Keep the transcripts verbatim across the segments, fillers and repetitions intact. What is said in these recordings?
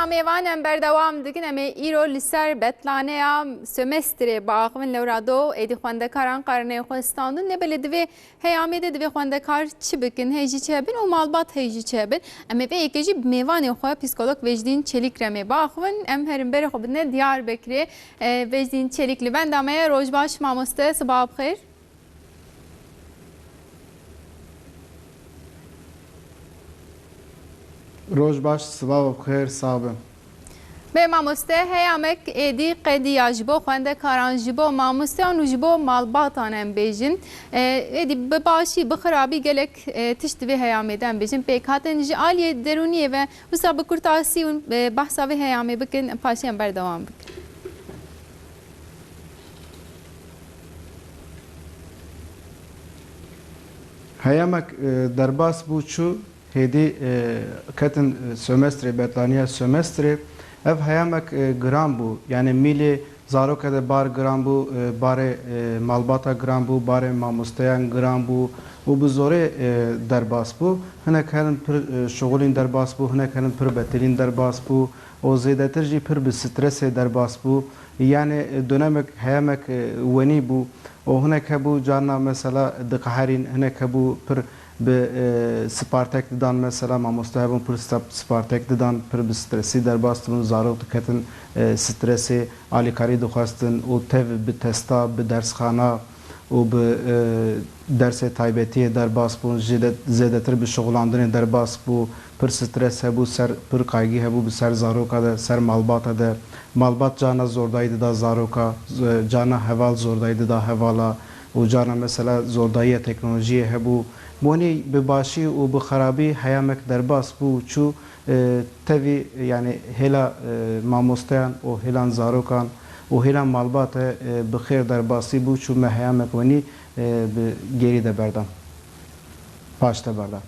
Mêvan em berdewam dikin, em ê îro li ser betlaneya semestrê biaxivin. Lewra do êdî xwendekaran qarine xwe standin, lê belê divê heyamê de divê xwendekar çi bikin, hêj jî çi hebin û malbat hêj jî çi hebin. Em ê vê yekê jî bi mêvanê xwe psîkolog Vecdîn Çelîk re em ê biaxivin. Em herin berê xwe bidine Diyarbekirê. E, Vecdîn Çelîk li benda me ye. Roj baş mamoste, sibav xêr. Roj baş, sibav bi xêr, sax bin. Bê mamoste, heyamek êdî qediya ji bo xwendekaran, ji bo mamosteyan û ji bo malbatan em bêjin. E, êdî bi başî, bi xirabî gelek, e, tişt di vê heyamê de em bêjin pêk hatin. Ji aliyê derûniyê ve wisa bi kurtasî hûn, e, behsa vê heyamê bikin, paşê em berdewam bikin. Heyamek, e, derbas bû çû, hêdî, e, ketin, e, semestrê, betlaniya semestrê. Ev heyamek, e, giran bû. Yani mîlê zaroke de bar giran bû, e, barê, e, malbata giran bû, barê mamosteyan giran bû û bi zorê, e, derbas bû. Hinek herin pir, e, şixulîn derbas bû, hinek herin pir betilîn derbas bû. û zêdetir jî pir bi stresê derbas bû. Yanî, e, dönemek, heyemek, e, wenî bû û hinek hebû carna mesela diqeherîn, hinek hebû pir bi, e, spartek didan, mesela mamoste hebûn pir spa-, spartek didan, pir bi stresî derbas dibûn, zarok diketin, e, stresê, alîkarî dixwestin û tev bi testa, bi dersxana, û bi, e, dersê taybetiyê derbas bûn, jêde-, zêdetir bi şixulandinê derbas bû, pir stres hebû, ser, pir kaygî hebû bi ser zaroka de, ser malbata de. Malbat carna zordayî dida zaroka, z-, carna heval zordayî dida hevala û carna mesela zordayiya teknolojiyê hebû. Bonî bi başî û bi xerabî heyamek derbas bû û çû. E, tevî, yani hêla, e, mamosteyan û hêlan zarokan û hêlan malbate, e, bi xêr derbasî bû, çû me heyamek wenî, e, bi gêrî de berdan. Paş de berdan.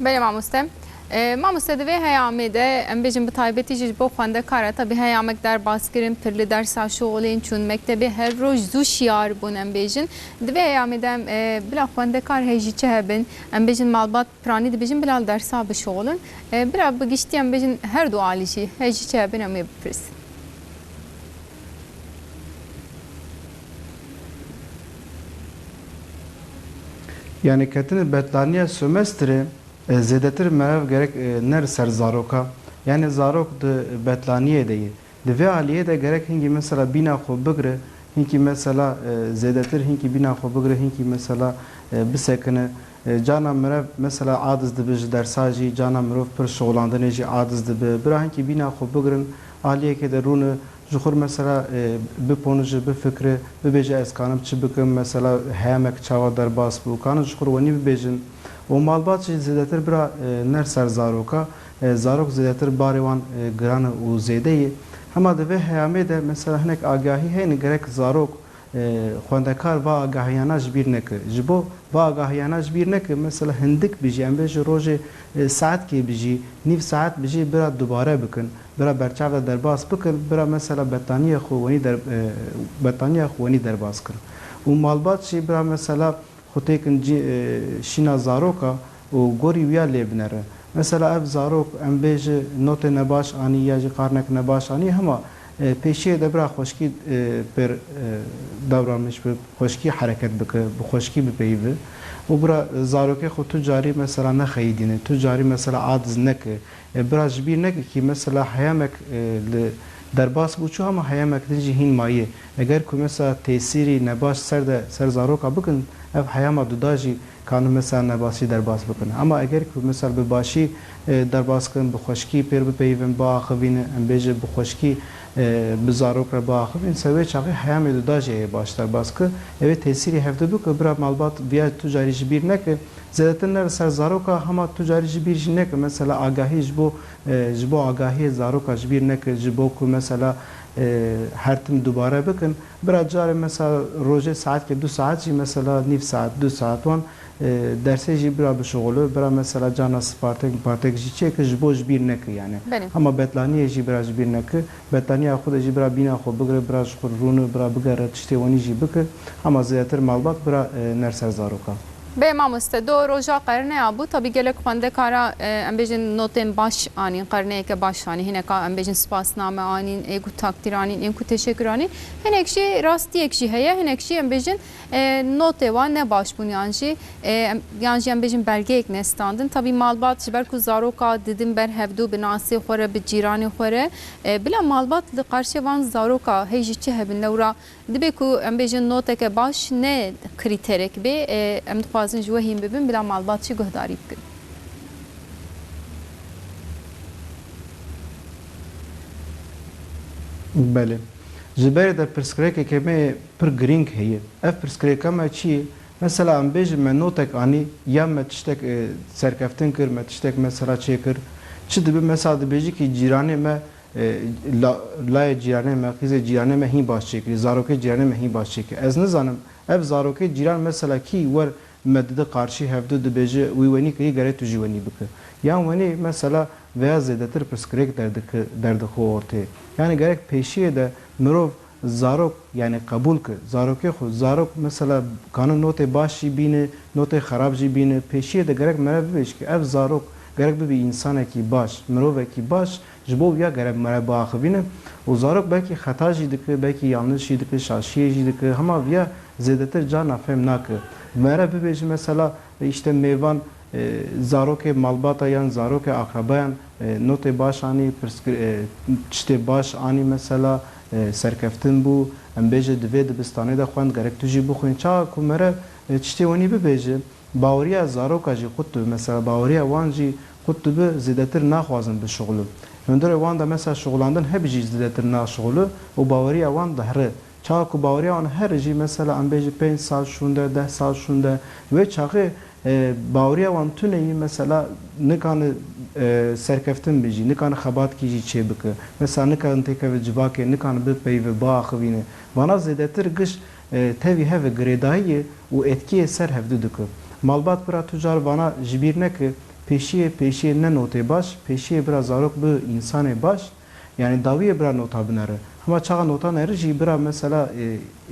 Belê mamoste. E, mamoste, di vê heyamê de, em bêjin bi taybetî jî ji bo xwendekar e, tabî heyamek derbas kirin, pir li dersa şixulên, çûn mektebê, her roj zû şiyar bûn, em bêjin. Di vê heyamê de, e, bila xwendekar hêj jî çi hebin, em bêjin malbat Piranî dibêjin bila li dersa bişixulin. E, bira bi giştî em bêjin her du alî jî hêj jî çi hebin em ê bipirsin. Yani ketine betlaniya semestrê, e, zêdetir merev gerek, e, ner ser zaroka. Yani zarok di betlaniyê de ye. Di vê aliyê de gerek hingî mesela bîna xwe bigire, hingî mesela, e, zêdetir hingî bîna xwe bigire, hingî mesela, e, bisekine. E, carna mirev mesela aciz dibe ji dersa jî, carna mirov pir şixulandinê jî aciz dibe. Bira hingî bîna xwe bigirin, aliyekê de rûne, ji xwe mesela, e, biponije, bifikire, bibêje ez kanim çi bikim, mesela heyamek çawa derbas bû, kanin ji xwe wenî bibêjin. Û malbat jî zêdetir bira, e, ner ser zaroka. E, zarok zêdetir barê wan, e, giran e û zêde ye. Hema di vê heyamê de mesela hinek agahî hene, gerek zarok, e, xwendekar va agahiyana ji bîr neke. Ji bo va agahiyana ji bîr neke, mesela hindik bijî, em bêjin rojê, e, saetkê bijî, nîv saet bijî, bira dubare bikin, bira berçav de derbas bikin, bira mesela betaniyê xwe wenî der-, e, betaniyê xwe wenî derbas kin. Û malbat jî bira mesela xwe têkin cî-, e, şîna zaroka û gorî wîya lê binere. Mesela ev zarok, em bêje notê nebaş anî ya jî qarnek nebaş anî, hema, e, pêşiyê de bira xweşkî, e, pêr, e, davranmiş bi, xweşkî hereket bike, bi xweşkî bipeyive. Û bira zarokê xwe tu carî mesela nexeyidîne, tu carî mesela aciz neke, e, bira ji bîr neke kî mesela heyamek, e, li derbas bû çû, hema heyamek din jî hîn maye. Eger ku mesela tesîrî nebaş ser de, ser zaroka bikin, ev heyama duda jî kanin mesela nebaşî derbas bikin. Ama eger ku mesela bi başî, e, derbas kin, bi xweşkî pêr bipeyivin, biaxivînin, em bêje bi xweşkî, e, bi zarok re biaxivîn, se wê çaxê heyamê duda jî heye baş derbas ki, ew ê tesîrî hevdî bike, bira malbat viya tu carî ji bîr neke. Zêdetir nere ser zaroka, hema tu carî ji bîr jî neke. Mesela agahî ji bo, e, ji bo agahiyê zaroka ji bîr neke, ji bo ku mesela, e, her tim dubare bikin. Bira carê mesela rojê saetkê du saet jî mesela nîv saet, du saet wan, e, dersê jî bira bişuxule, bira mesela carna spartek, partek jî çêke ji bo ji bîr neke yani. Belê. Hema betlaniyê jî bira ji bîr neke. Betlaniya xwe de jî bira bîna xwe bigire, bira ji xwe rûne, bira bigere, tiştê wenî jî bike. Hema zêdetir malbat bira, e, ner ser zaroka. Bê mamoste, do roja qerneya bû. Tabî gelek xwendekara, e, em bêjin notên baş anîn, qerneyeke baş anî, hineka em bêjin spasname anîn, ê ku takdîr anîn, ên ku teşekkür anîn. Hinek jî rastiyek jî heye, hinek jî em bêjin, e, notê wan ne baş bûn yan jî, e, em, yan jî em bêjin belgeyek nestandin. Tabî malbat ji ber ku zaroka didin ber hevdû bi nasê xwe re, bi cîranê xwe re, e, bila malbat li qarşê van zaroka hê jî çi hebin lewra Dibe ku em bêjin noteke baş ne krîterek bê, e, em dixwazin ji we hîn bibin, bila malbat jî guhdarî bikin. Belê. Ji berê de pirsgirêkeke me pir girîng heye. Ev pirsgirêka me çi ye? Mesela em bêjin me notek anî ya me tiştek, e, serkeftin kir, me tiştek mesela çêkir. Çi dibe mesela dibêjî kî cîranê me e, la, layê cîranê me, qîzê cîranê me hîn baş çêkirî, zarokê cîranê me hîn baş çêkirî. Ez nizanim, ev zarokê cîran mesela kî wer me dide qarşî hevdu dibêje, wî wenî kirî, gerek tu jî wenî bike. Yan wenî mesela veya zêdetir pirsgirêk derdike-, derdixwe ortê. Yani gerek pêşiyê de mirov zarok, yani qebûl ke, zarokê xwe, zarok mesela kane notê baş jî bîne, notê xerab jî bîne, pêşiyê de gerek mere bibêj ki ev zarok gerek bibe însanekî baş, mirovekî baş, ji bo viya gerek mere biaxivîne û zarok belkî xeta jî dike, belkî yanlış jî dike, şaşiyê jî dike, hema viya zêdetir carna fêm nake. Mere bibêje mesela, e, îşte mêvan, e, zarokê malbata yan zarokê akrabayan, e, notê baş anî, pirsgir-, e, tiştê baş anî mesela, e, serkeftin bû, em bêje di vê dibistanê de xwend, gerek tu jî bixwîn. Çawa ku mere, e, tiştê wenî bibêje, baweriya zaroka jî qut dibe, mesela baweriya wan jî qut dibe, zêdetir naxwazin bişuxulin. Hundirê wan de mesela şuxulandin hebe jî zêdetir naşuxuli û baweriya wan dihre. Çawa ku baweriya wan here jî mesela em bêjin pênc sal şûnde, deh sal şûnde, wê çaxê, e, baweriya wan tune yî mesela nikane, e, serkeftin bijî, nikane xebatkî jî çêbike. Mesela nikane têkeve civakê, nikane bipeyve, biaxivîne. Vana zêdetir giş, e, tevî hev e, girêdayî ye û etkiyê ser hevdu dike. Malbat bira tu car vana ji bîr neke, pêşiyê, pêşiyê ne notê baş, pêşiyê bira zarok bi însanê baş, yani dawiyê bira nota binere. Hema çaxa nota neri jî bira mesela, e,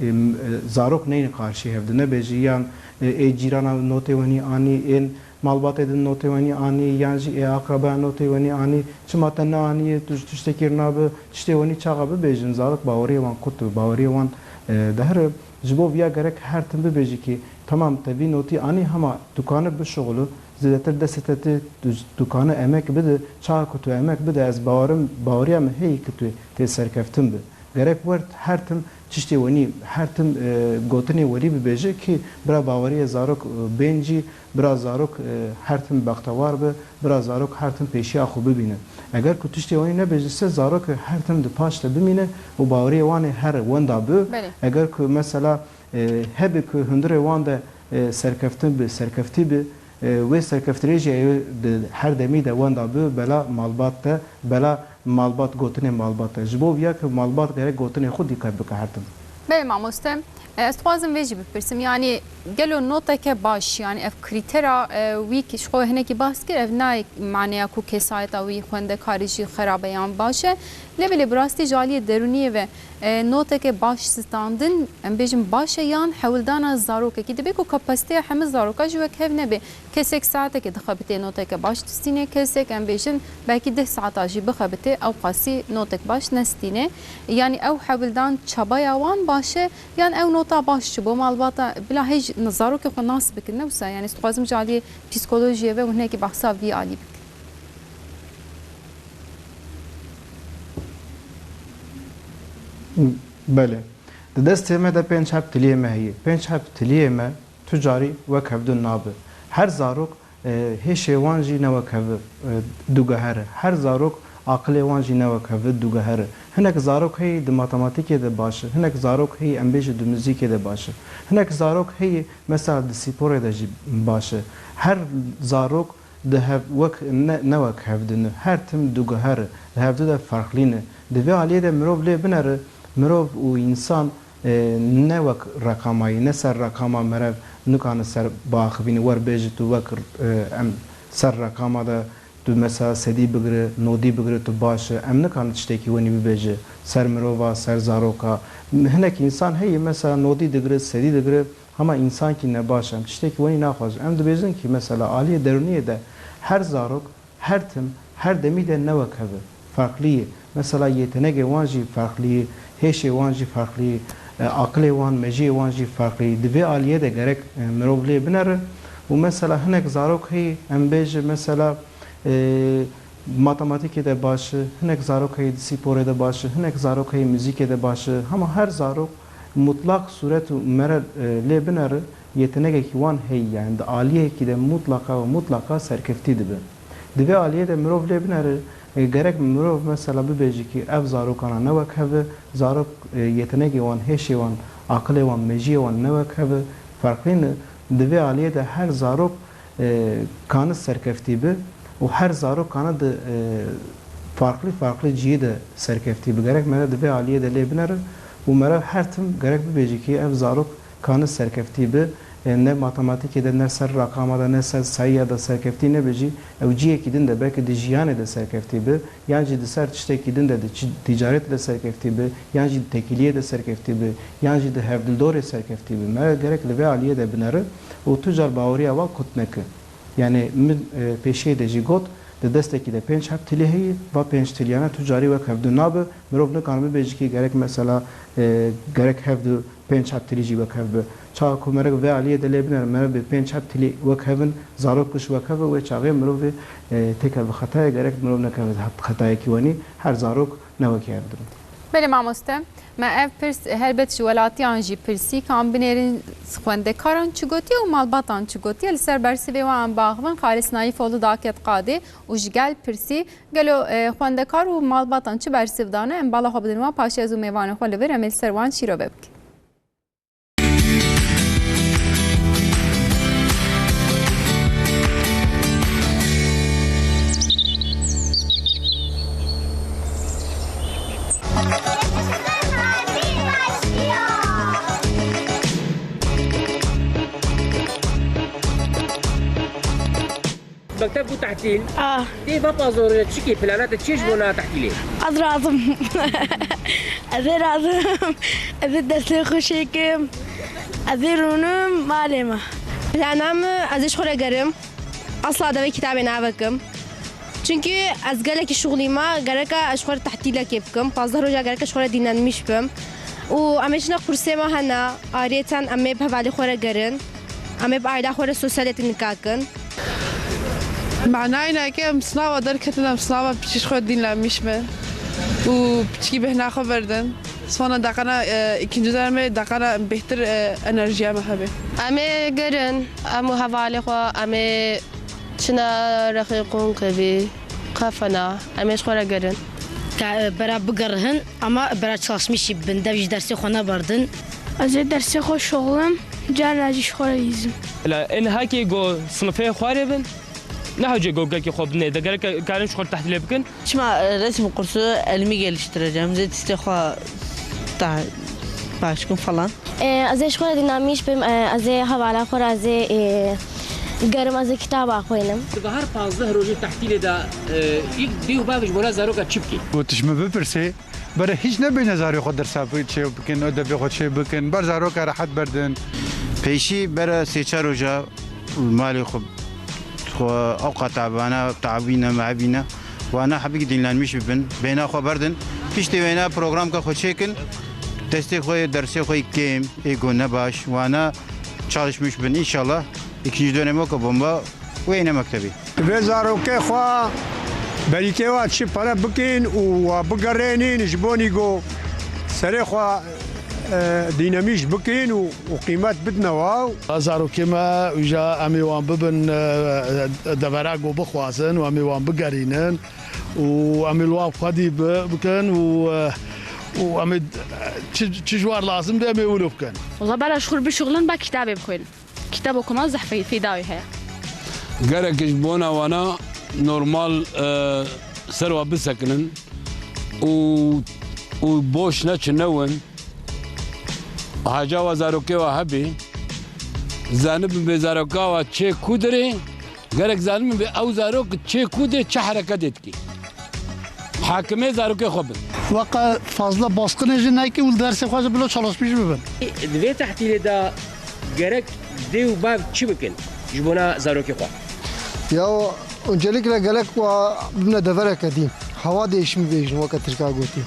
e, m-, e, zarok neyne qarşî hevdu, nebêjî yan, e, ê cîrana notê wenî anî, ên malbatê din notê wenî anî, yan jî ê akrabayan notê wenî anî, çima te neanî, tu ji tiştekî nabe, tiştê wenî çaxa bibêjin, zarok baweriyê wan qut û baweriyê wan, e, dihre. Ji bo viya gerek her tim bibêjî kî, temam te vî notî anî hema tu kane bişuxulu, zêdetir destê te tê, tu, tu kane emek bide, çaxa ku tu emek bide, ez bawerim, baweriya min heye ki tu tê serkeftin bi. Gerek wert her tim tiştê wenî, her tim, e, gotinê welî bibêje kî bira baweriyê zarok, e, bên jî, bira zarok, e, her tim bextewar be, bira zarok her tim pêşiya xwe bibîne. Eger ku tiştê wenî nebêje se, zarok her tim di paş de bimîne û baweriyê wan ê here wenda bi. Belê. Eger ku mesela, e, hebe ku hundirê wan de, e, serkeftin bi, serkeftî bi, e, wê serkeftirê jî ew di her demî de wenda bi, bela malbat de, bela malbat gotinê malbat de. Ji bo viya ku malbat gerek gotinê xwe dîqet bike her tim. Belê mamoste. E, ez dixwazim vê jî bipirsim, yanî gelo noteke baş, yanî ev krîtera, e, wî ki ji xwe hinekî bahs kir, ev nayê maneya ku kesayeta wî xwendekarî jî xerab e yan baş e. Lê belê bi rastî ji aliyê derûniyê ve, e, noteke baş standin, em bêjin baş e yan hewldana zarokekî. Dibe ku kapasiteya hemî zaroka jî wek hev nebe. Kesek saetekê dixebitê noteke baş distîne, kesek, em bêjin, belkî deh saeta jî bixebitê, ew qasî notek baş nestîne. Yanî ew hewldan çabaya wan baş e, yan ew nota baş ji bo malbata bila hêj zarokê xwe nas bikin, ne wisa? Yanî ez dixwazim ji aliyê psîkolojiyê ve û hinekî behsa vî alî bikin. Belê. Di destê me de pênc heb tiliyê me heye. Pênc heb tiliyê me tu carî wek hevdû nabe. Her zarok, e, hêşê wan jî ne wek hev e, diguhere. Her zarok aqilê wan jî ne wek hev diguhere. Hinek zarok heye di matematîkê de baş e. Hinek zarok heye em bêjin di muzîkê de baş e. Hinek zarok heye mesela di spîporê de jî baş e. Her zarok di hev, wek, ne, ne wek hevdin e. Her tim diguhere. Di hevdu de ferqlî ne. Di vê aliyê de mirov lê binere, mirov û însan, e, ne wek reqama yî, ne ser reqama merev nikane ser biaxivîne, wer bêje tu wek, e, em ser reqama de tu mesela sedî bigire, nodî bigire tu baş e. Em nikane tiştekî wenî bibêje ser mirova, ser zaroka. Hinek însan heye mesela nodî digire, sedî digire, Hema însankî ne baş e. Em tiştekî wenî naxwazin. Em dibêjin kî mesela aliyê derûniyê de her zarok, her tim, her demî de ne wek hev e. Farklî ye. Mesela yetenegê wan jî farklî ye, hêşê wan jî farklî ye, e, aqilê wan, mejiyê wan jî farklî ye. Di vê aliyê de gerek, e, mirov lê binere û mesela hinek zarok heye, em bêje mesela, e, matematîkê de baş e, hinek zarok heye di spîporê de baş e, hinek zarok heye muzîkê de baş e. Hema her zarok mutlaq sûret û mere, e, lê binere, yetenegekî wan heye, yani di aliyekî de mutlaqa ve mutlaqa serkeftî dibe. Di vê aliyê de mirov lê binere, e, gerek mirov mesela bibêje kî ev zarokana ne wek hev e, zarok, e, yetenegê wan, hêşê wan, aqilê wan, mejiyê wan ne wek hev e, ferqlî ne. Di vê aliyê de her zarok e, kane serkeftî bi û her zarok kane di, e, farklı farklı cihê de serkeftî bi. Gerek mere di vê aliyê de lê binere û mere her tim gerek bibêje kî ev zarok kane serkeftî bi, e, ne matematîkê de, ne ser rakama de, ne ser sayîya de serkeftî nebe jî, ew cihekî din de belkî di jiyanê de serkeftî bi, yan jî di ser tiştekî din de, di çi-, tîcaretê de serkeftî bi, yan jî di tekîliyê de serkeftî bi, yan jî di hevdildorê serkeftî bi. Me gerek li vê aliyê de binere û tu car baweriya wan kut neke. Yani min, e, pêşiyê de jî got, di destekî de pênc heb tilî heye, va pênc tiliyane tu carî wek hevdu nabe, mirov nikane bibêje kî gerek mesela, e, gerek hevdu pênc heb tilî jî wek hev bi. Çawa ku merek vê aliyê de lê biner, merek bi pênc heb tilî wek hev in, zarok giş wek hev in, wê çaxê mirovê, e, têkeve xetayê, gerek mirov nekeve xetayekî wenî, her zarok ne wekî hev dibin. Belê mamoste, me ev pirs helbet ji welatiyan jî pirsî, ka em binêrin xwendekaran çi gotiye û malbatan çi gotiye. Li ser bersivê wan em biaxivin, Xalis Naîf Oğlu daket qadê û ji gel pirsî, gelo, e, xwendekar û malbatan çi bersiv dane? Em bala xwe bidin wan, paşê ez û mêvanê xwe li vir em ê li ser wan şîrove bikin. Mekteb bû tehtîl. Ah. Tê ve pazorê çikî plana te çi ji bona tehtîlê? Ez razim. Ez ê razim. Ez ê dersê xwe çêkim. Ez ê rûnim malê me. Plana min, ez ê ji xwe re gerim. Asla devê kitabê navekim. Çünkü ez gelekî şixulî me, gereka ez ji xwe re tehtîlekê bikim. Pazdeh roja gereka ji xwe re dînlenmîş bim. Û em ê çine kursê me hene, ariyeten em ê bi hevalê xwe re gerin. Em ê bi aila xwe re sosyaliyetê nikakin. Manayê neke em sinava derketin, em sinava piçî ji xwe dînlenmîş bin û piçikî bêhna xwe berdin. Sona deqana, e, ikinci dönemê deqana bêhtir, e, enerjiya me hebe. Em ê gerin, em û hevalê xwe, em ê çine rexê qonkê bî, kafena, em ê ji xwe re gerin. Te, e, bera bigerihin, ama bera çalışmîşî bin, dev ji dersê xwe neberdin. Ez ê dersê xwe şoxlim, carna jî ji xwe re lîzim. La in hakê go sinifê xwarê bin, ne hewce go gelkê xwe binê, de gerek karin ji xwe tehdîlê bikin. Çima, e, resim kursu elimi geliştireceğim, zê tiştê xwe ta-, başkın falan. E, ez ê ji xwe re dînamîş bim, e, ez ê hevala xwe re ez ê, e, gerim, ez ê kitaba xwênim. Di bahar pazdeh rojê tehtîlê de, e, ilk dê û bavê ji bona zaroka çi bikî? Gotiş min bipirsê, bere hiç nebêne zarê xwe dersa bi-, çê bikin, edebê xwe çê bikin, ber zaroka rehet berdin. Pêşî bere sê çar roja malê xwe, xwe ew qata vana tabîne, mehebîne, wana hebîk dinlenmiş bibin, bêhna xwe berdin. Piştî wêna programka xwe çêkin, destê xwe, dersê xwe kêm, ê go ne baş, wana çalışmış bin. İnşallah ikinci dönem oka bomba wê yine mektebî. Divê zarokê xwe berîkê wa çi pere bikin û wa bigerênin ji bonî go serê xwe, e, dînemîş bikin û, û qîmet bidine wa. Zarokê me, îja em ê wan bibin, e, devera go bixwazin û em ê wan bigerînin û em ê li wan xwedî bi-, bikin û, e, û em ê çi, çi ji wan lazim be em ê wilo bikin. Wela bera ji xwe bişuxulin, be kitabê bixwînin. Kitabo ku me zehf fê-, fêdawî heye. Gerek ji bona wana normal, e, ser wa bisekinin û, û boş neçin newin. Haca wa zarokê wa hebî. Zanibin bê zaroka wa çê ku dirê. Gerek zanibin bê ew zarok çê ku dê çi hereketê dikî. Hakimê zarokê xwe bin. Weke fazla baskınê jî neke û dersê xwe jî bilo çalışmış bibin. Di vê tehtîlê de Gerek dê û bav çi bikin ji bona zarokê xwe? Ya, öncelikle gerek wa bibine devereke dî. Hava değişimi bêjin weke Tirka gotî.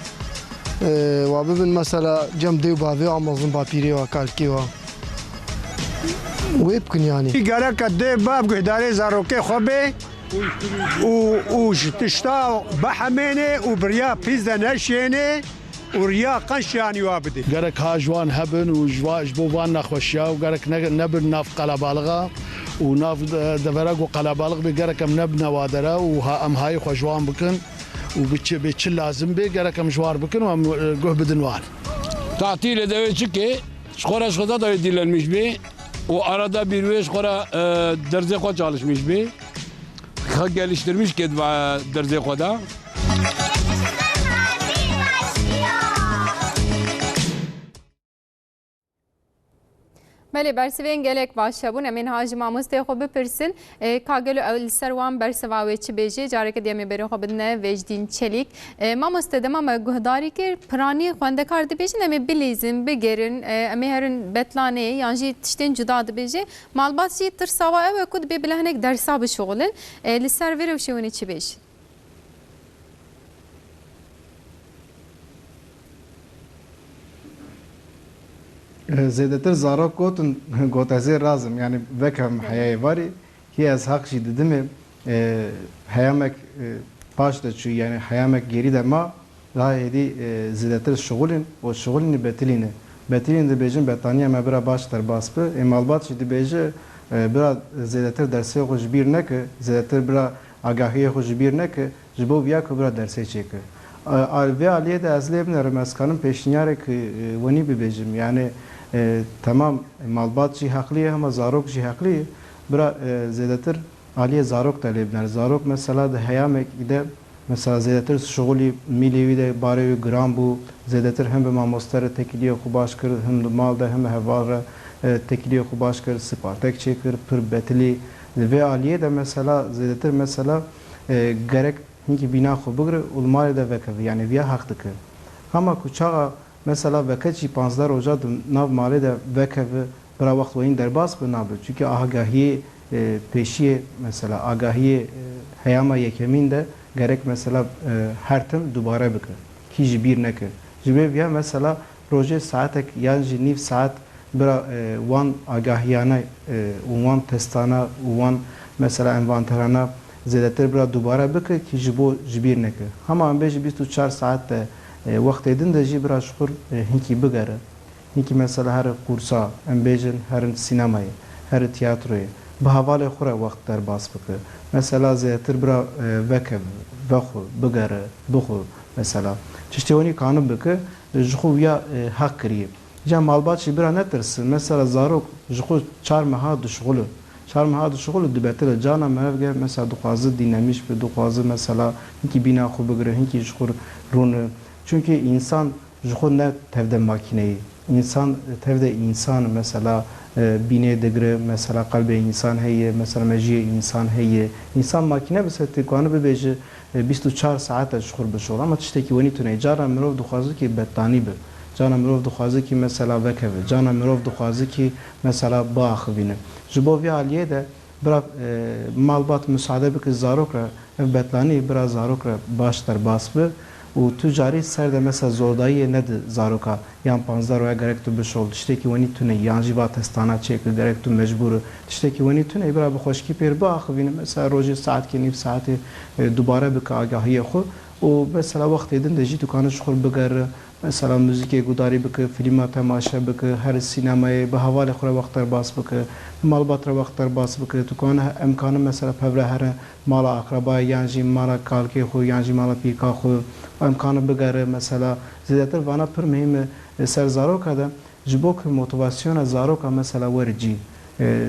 Ee, wa bibin mesela cem dê û bavê wa mezin bapîrê wa kalkê wa. Wê bikin yani. Gereke dê bav guhdarê zarokê xwe bê û, û ji tişta bihemênê û bi riya pîz de neşênê û riya qenc şiyanî wa bidê. Gerek ha ji wan hebin û ji wa-, ji bo van nexweşiya û gerek ne-, nebin nav qelebalixa û nav de-, devera ku qelebaliq bê, gerek em nebine wa dere û ha em hayê xwe ji wan bikin û bi çi, bê çi lazim bê, gerek em ji war bikin û em, e, guh bidin wan. Tatîlê dewê çikê ji xwe re ji xwe da dewê dîlenmiş bê û arada bir wê ji xwe re, e, derzê xwe çalışmiş bê. Xwe geliştirmiş kê dibe derzê xwe de. Belê, bersivên gelek baş hebûn. Em ê niha ji mamosteyê xwe bipirsin, e, ka gelo ew li ser wan bersiva wê çi bêjê. Careke dî em ê berê xwe bidine Vecdîn Çelîk. E, mamoste, dema me guhdarî kir, piranî xwendekar dibêjin, em ê bilîzin, bigerin, e, em ê herin betlanê yan jî tiştên cuda dibêje. Malbat jî tirsa wa ew e ku dibê bila hinek dersa bişuxulin. E, li ser vê rewşê hûn ê çi bêjin? Zêdetir zarok gotin, got ez ê razim, yani vekevim heyayê varî, hî ez heq jî didimê, e, heyamek, e, paş de çû, yani heyamek gerî de ma, daha hêdî, e, zêdetir şixulîn û şixulînî betilîne. Betilîn dibêjin betaniya me bira baş derbas bi. Ê malbat jî dibêje, e, bira zêdetir dersê xwe ji bîr neke, zêdetir bira agahiyê xwe ji bîr neke, ji bo viya ku bira dersê çêke. A, a, vê aliyê de ez lê binerim, ez kanim pêşniyarek, e, wenî bibêjim. Yani, e, temam, malbat jî heqlî ye, hema zarok jî heqlî ye. Bira, e, zêdetir aliyê zarok de lê biner. Zarok mesela di heyamek de, mesela zêdetir şixulî mîlê wî de barê wî giran bû, zêdetir him bi mamoste re têkiliyê xwe baş kir, him di mal de, him heval re, e, têkiliyê xwe baş kir, sipartek çêkir, pir betilî. Di vê aliyê de mesela zêdetir mesela, e, gerek hinkî bîna xwe bigire û li malê de vekeve. Yani viya heq dike. Hema ku çaxa mesela veke çî panzdeh roja di nav malê de vekeve, bira wext weyîn derbas bi nabe. Çunke agahiyê, e, pêşiyê, mesela agahiyê, e, heyama yekemîn de gerek mesela, e, her tim dubare bike. Kî ji bîr neke. Ji vê viya mesela rojê saetek yan jî nîv saet bira, e, wan agahiyane, e, û wan testana û wan mesela envanterana zêdetir bira dubare bike kî ji bo ji bîr neke. Hema em bêjin bîst û çar saet de, e, wextê din de jî bira ji xwe, e, hinkî bigere. Hinkî mesela here qûrsa, em bêjin herin sînemayê, here tiyatroyê, bi hevalê xwe re wext derbas bike. Mesela zêdetir bira, e, vekeve, vexwe, bigere, bixwe mesela. Tiştê wenî kanim bike, ji xwe wiya, e, heq kiriye. Ca malbat jî bira netirsin. Mesela zarok ji xwe çar meha dişixule. Çar meha dişixule dibetile. Carna merev ge mesela dixwaze dînemîş bi, dixwaze mesela hinkî bîna xwe bigire, hinkî ji xwe rûne. Çunkî însan ji xwe ne tevde makîneyê. Însan tevde însan e, mesela, e, bînê digire, mesela qelbê însan heye, mesela mejiyê însan heye. Însan makîne bise, tu dikane bibêje, e, bîst û çar saet e ji xwe bişol. Ama tiştekî wenî tune ye. Cara mirov dixwaze kî betlanî be. Cara mirov dixwaze kî mesela vekeve. Cara mirov dixwaze kî mesela biaxivîne. Ji bo vî aliyê de bira, e, malbat musade bike zarok re, ev betlanî bira zarok re baş derbas bi û tu carî ser de mesela zordayiyê nedi zaroka, yan panzdeh roya gerek tu bişol, tiştekî wenî tune, yan jî va testana çêke, gerek tu mecbûr e, tiştekî wenî tune, bira bi xweşkî pêr biaxivîne, mesela rojê saetkê, nîv saetê, e, dubare bike agahiyê xwe û mesela wextê din de jî tu kane ji xwe bigere, mesela muzîkê gudarî bike, fîlma temaşe bike, here sînemayê, bi hevalê xwe re wext derbas bike, bi malbat re wext derbas bike, tu kane, em kane mesela pevre here mala akrabayê yan jî mala kalkê xwe yan jî mala pîrka xwe, em kane bigere mesela. Zêdetir vana pir muhîm e, e, ser zaroka de, ji bo ku motivasyona zaroka mesela were cî. E,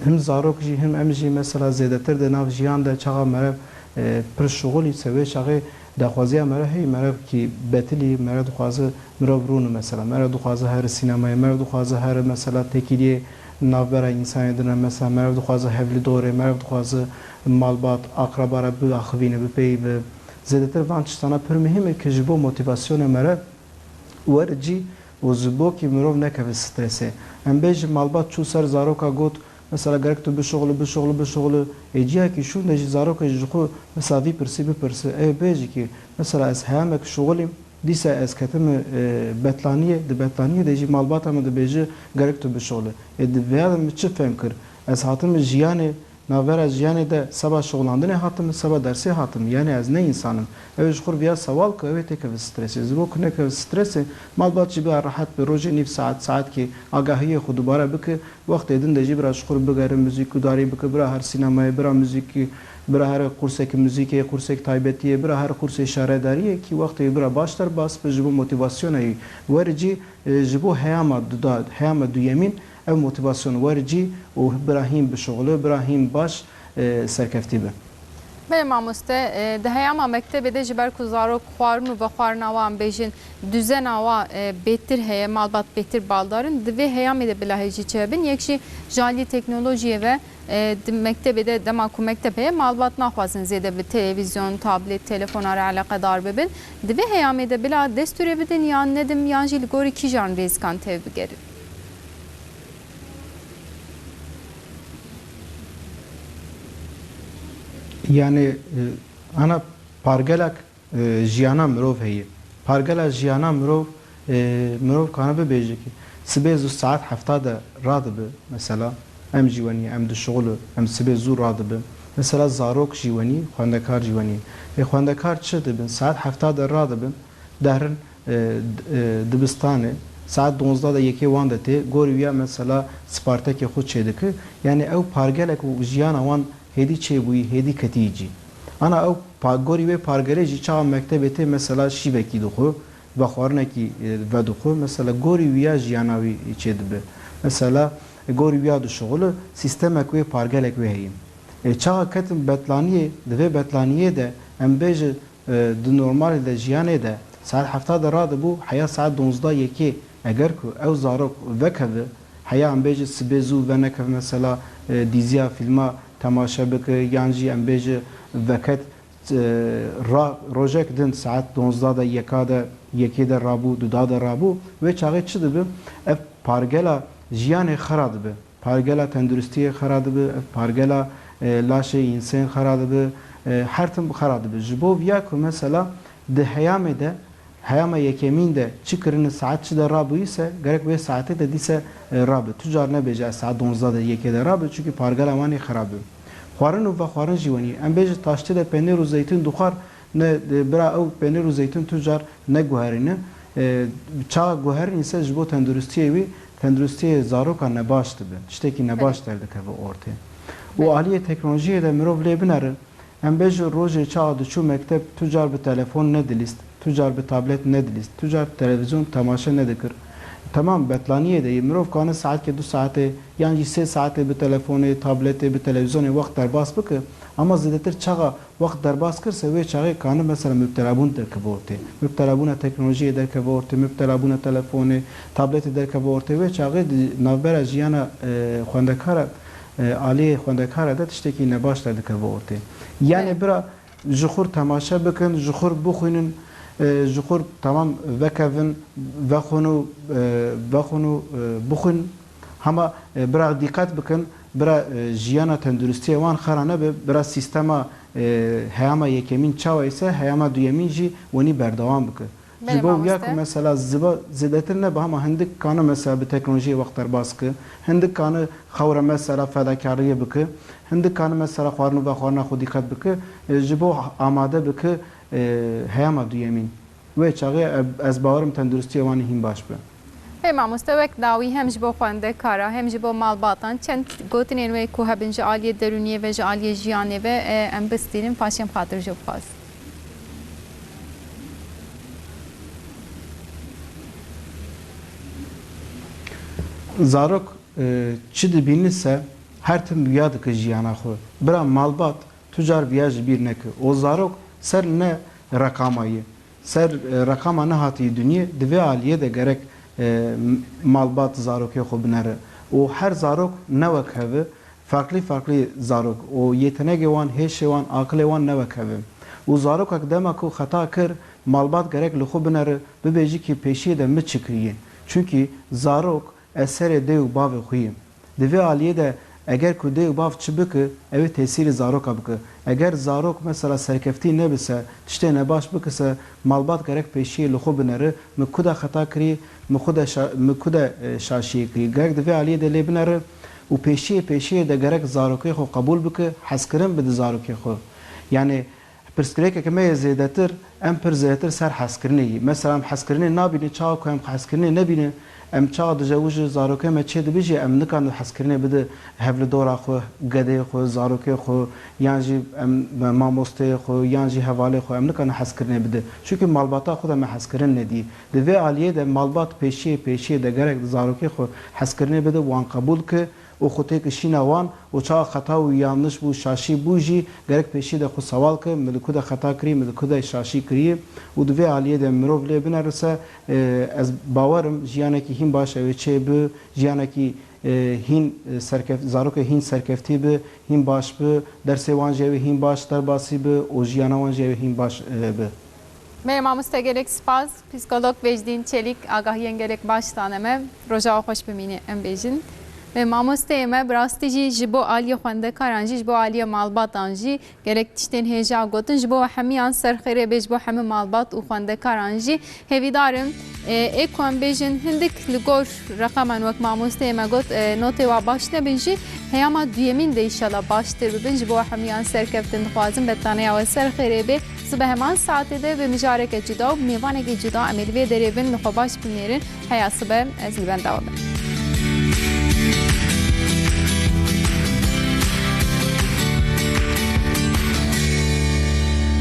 him zarok jî him em jî mesela zêdetir di nav jiyan de çaxa mere, e, pir şixulî se wê çaxê daxwaziya mere heyî, mere kî betilî, mere dixwaze mirov rûne mesela, mere dixwaze here sînemayê, mere dixwaze here mesela têkiliyê navbera însanê din e mesela, mere dixwaze hevlidorê, mere dixwaze malbat, akraba re biaxivîne, bipeyivî. Zêdetir van tiştana pir muhîm e ku ji bo motivasyona mere were cî û ji bo kî mirov nekeve stresê. Em bêjin malbat çû ser zaroka got, mesela gerek tu bişuxuli, bişuxuli, bişuxuli. Ê ciyakî şûn de jî zarokê ji xwe mesela vî pirsî bipirse. Ê bêjî kî mesela ez heyamek şuxulîm, dîsa ez ketime, e, betlaniyê, di betlaniyê de jî malbata min dibêje gerek tu bişuxuli. Ê di vêya de min çi fem kir? Ez hatime jiyanê, navbera jiyanê de seba şixulandinê hatim, seba dersê hatim. Yanî ez ne însan im. Ew ê ji xwe viya sewal ku ew ê têkeve stresê. Ji bo ku nekeve stresê, malbat jî bira rehet bi rojê nîv saet, saetkê agahiyê xwe dubare bike. Wextê din de jî bira ji xwe bigere, muzîk gudarî bike, bira her sînemayê, bira muzîkî, bira here qursekî muzîkê, qursek taybetiyê, bira her qursê şaredariyê kî wextê bira baş derbas be ji bo motivasyona wî. Wericî, e, ji bo heyama duda-, heyama duyemîn, ev motivasyon wericî û bira hîn bişuxule, bira hîn baş, e, serkeftî be. Belê mamoste, e, di heyama mektebê de ji ber ku zarok xwarin û vexwarina wan bêjin duzena wa, e, bêtir heye, malbat bêtir baldar in, di vê heyamê de bila hêjî çêbin. Yek jî ji alî teknolojiyê ve, e, di mektebê de dema ku mekteb heye, malbat naxwazin zêde bi televîzyon, tablet, telefona re eleqedar bibin. Di vê heyamê de bila destûrê bidin yan nedim yan jî li gorî kîjan rêzikan tevbigerin? Yanî, e, ana pargelek, e, jiyana mirov heye. Pargela jiyana mirov, e, mirov kane bibêje ki sibê zû saet hefta de radibe, mesela, em jî wenî, em dişuxulin, em sibê zû radibin. Mesela, zarok jî wenî, xwendekar jî wenî. Ê xwendekar çi dibin? Saet hefta de radibin, derin, e, d-, e, dibistanê, saet donzda de yekê wan de tê, gorî wiya mesela spartekê xwe çêdike. Yanî ew pargelek û jiyana wan hêdî çêbûyî, hêdî ketî cî. Ana ew pa-, gorî wê pargelê jî çawa mektebê tê mesela şîvekî dixwe, vexwarinekî, e, vedixwe, mesela gorî wiya jiyana wî çêdibe. Mesela gorî wiya dişuxule, sîstemek wê, pargelek wê heye. E, çawa ketin betlaniyê, di vê betlaniyê de em bêje, e, di normalê de, jiyanê de, saet hefta de radibû, heya saet donzda yekê, eger ku ew zarok vekeve, heya em bêje sibê zû venekeve, mesela, e, dîziya fîlma temaşe bike, yan jî em bêje veket, e, ra-, rojek din saet donzda de, yeka de, yekê de rabû, duda de rabû, wê çaxê çi dibe? Ev pargela jiyanê xera dibe. Pargela tenduristiyê xera dibe, ev pargela, e, laşê însên xera dibe, e, her tim xera dibe. Ji bo viya ku mesela di heyamê de, heyama yekemîn de çi kirine, saet çi de rabûyî se, gerek wê saetê de dîse, e, rabe. Tu car nebêje ez saet donzda de, yekê de rabe, çunkî pargela wan ê xera be. Xwarin û vexwarin jî wenî. Em bêje taştê de penêr û zeytûn dixwar, ne, e, bira ew penêr û zeytûn tu car neguherîne. E, çawa guherîn ise ji bo tenduristiyê wî, tenduristiyê zarokan nebaş dibe. Tiştekî nebaş derdikeve ortê. Û aliyê teknolojiyê de mirov lê binere. Em bêjin rojê çawa diçû mekteb, tu car bi telefon nedilîst, tu car bi tablet nedilîst, tu car televîzyon temaşe nedikir. Temam, betlaniyê de yê. Mirov kane saetkê du saetê yan jî sê saetê bi telefonê, tabletê, bi televîzyonê wext derbas bike. Ama zêdetir çaxa wext derbas kirse, wê çaxê kane mesela mubtelabûn derkeve ortê. Mubtelabûna teknolojiyê derkeve ortê, mubtelabûna telefonê, tabletê derkeve ortê. Wê çaxê di navbera jiyana, e, xwendekara, e, aliyê xwendekara de tiştekî nebaş derdikeve ortê. Yanî bira ji xwe temaşe bikin, ji xwe bixwînin, e, ji xwe temam vekevin, vexwin û, e, vexwin û, e, bixwin. Hema, e, bira dîqet bikin, bira, e, jiyana tenduristiyê wan xera nebe, bira sîstema, e, heyama yekemîn çawa ise heyama duyemîn jî wenî berdewam bike. Ji bo wiya ku mesela ziba zêdetir nebe, hema hindik kane mesela bi teknolojiyê wext derbas ke, hindik kane xew re mesela fedakariyê bike, hindik kane mesela xwarin û vexwarina xwe dîqet bike, e, ji bo amade bike, e, heyama duyemîn. Wê çaxê e, ez bawerim tenduristiyê wan hîn baş be. Ê mamoste, wek dawî hem ji bo xwendekara, hem ji bo malbatan çend gotinên wê ku hebin ji aliyê derûniyê ve, ji aliyê jiyanê ve, e, em bistînin, paşê em xatir ji xwaz. Zarok, e, çi dibîne se, her tim wiya dike jiyana xwe. Bira malbat, tu car viya ji bîr neke. O zarok ser ne reqama ye. Ser, e, reqama nehatî dinyê, di vê aliyê de gerek, e, m-, malbat zarokê xwe binere. Û her zarok ne wek hev e, farklî farklî zarok û yetenegê wan, hêşê wan, aqilê wan ne wek hev e. Û zarokek dema ku xeta kir, malbat gerek li xwe binere, bibêjî ki pêşiyê de min çi kiriye. Çunkî zarok eserê dê û bavê xwe ye. Di vê aliyê de eger ku dê û bav çi bike, ew ê tesîrê zaroka bike. Eger zarok mesela serkeftî nebise, tiştê nebaş bikise, malbat gerek pêşiyê li xwe binere, min ku de xeta kirî, min xwe de şa-, min ku de, e, şaşiyê kirî. Gerek di vê aliyê de lê binere û pêşiyê pêşiyê de gerek zarokê xwe qebûl bike, hezkirin bide zarokê xwe. Yani pirsgirêkeke me yê zêdetir, em pir zêdetir ser hezkirinê yî. Mesela em hezkirinê nabînin, çawa ku em hezkirinê nebînin, em çawa dije wî ji zarokê me çê dibe jî, em nikarin hezkirinê bide hevlidora xwe, gedeyê xwe, zarokê xwe, yan jî em mamosteyê xwe, yan jî hevalê xwe, em nikarin hezkirinê bide. Çunkî malbata xwe de me hezkirin nedî. Di vê aliyê de malbat pêşiyê pêşiyê de gerek zarokê xwe hezkirinê bide, wan qebûl ke û xwe têkişîna wan û çawa xeta û yanlış bû, şaşî bû jî gerek pêşî de xwe sewal ke, min li ku de xeta kirî, min li ku de şaşî kiriye û di vê aliyê de mirov lê binerise, e, ez bawer im jiyanekî hîn baş ew ê çê bi, jiyanekî, e, hîn, e, serkef-, zarokê hîn serkeftî bi, hîn baş bi, dersê wan jî ew ê hîn baş derbasî bi û jiyana wan jî ew ê hîn baş, e, bi. Merê mamoste, gelek spas. Psîkolog Vecdîn Çelîk agahiyên gelek baş dane me. Roja we xweş bimîne, em bêjin. Ve mamosteyê me bi rastî jî ji bo aliyê xwendekaran jî, ji bo aliyê malbatan jî gelek tiştên hêja gotin. Ji bo we hemiyan ser xêrê bê, ji bo hemî malbat û xwendekaran jî. Hêvîdar im, e, ê ku em bêjin hindik li gor reqeman wek mamosteyê me got, e, notê wa baş nebin jî, heyama duyemîn de înşallah baştir bibin. Ji bo we hemiyan serkeftin dixwazim. Betaneya we ser xêrê bê. Sibe heman saetê de bi mijareke cuda û bi mêvanekî cuda em ê li vê derê bin. Li xwe baş binêrin. Heya sibe ez li benda we bim.